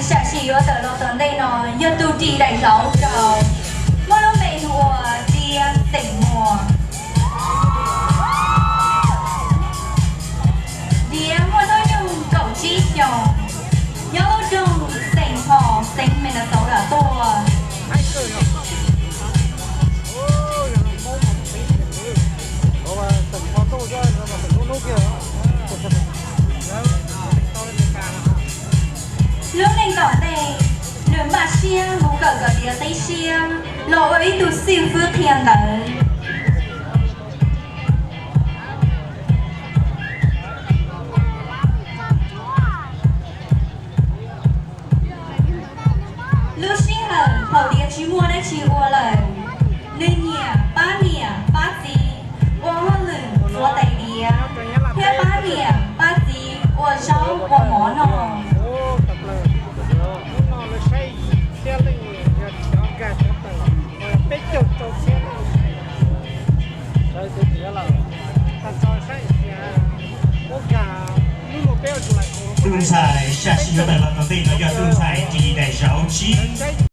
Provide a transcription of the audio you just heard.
Sam sim yuav tawm los tom ntej no yog tus ris daim zauv rau, muaj lub npe hu ua Diav xeem Muas. Diav muaj hnub nyoog kaum tsib xyoos, nyob lub nroog Saint Paul, xeev Minnesota tuaj. Lub neej tom ntej, nws npaj siab mus kawm kom tiav qib siab los ua ib tug xib fwb qhia ntawv. Lub sij hawm thaum Diav tsis muaj dab tsi ua lawm, nws nyiam pab niam pab txiv ua hauj lwm ntxuav tais diav thiab pab niam pab txiv ua zaub ua mov noj. Tus ntxhais sam sim yuav tawm los tom ntej no yog tus ntxhais ris daim zauv tsib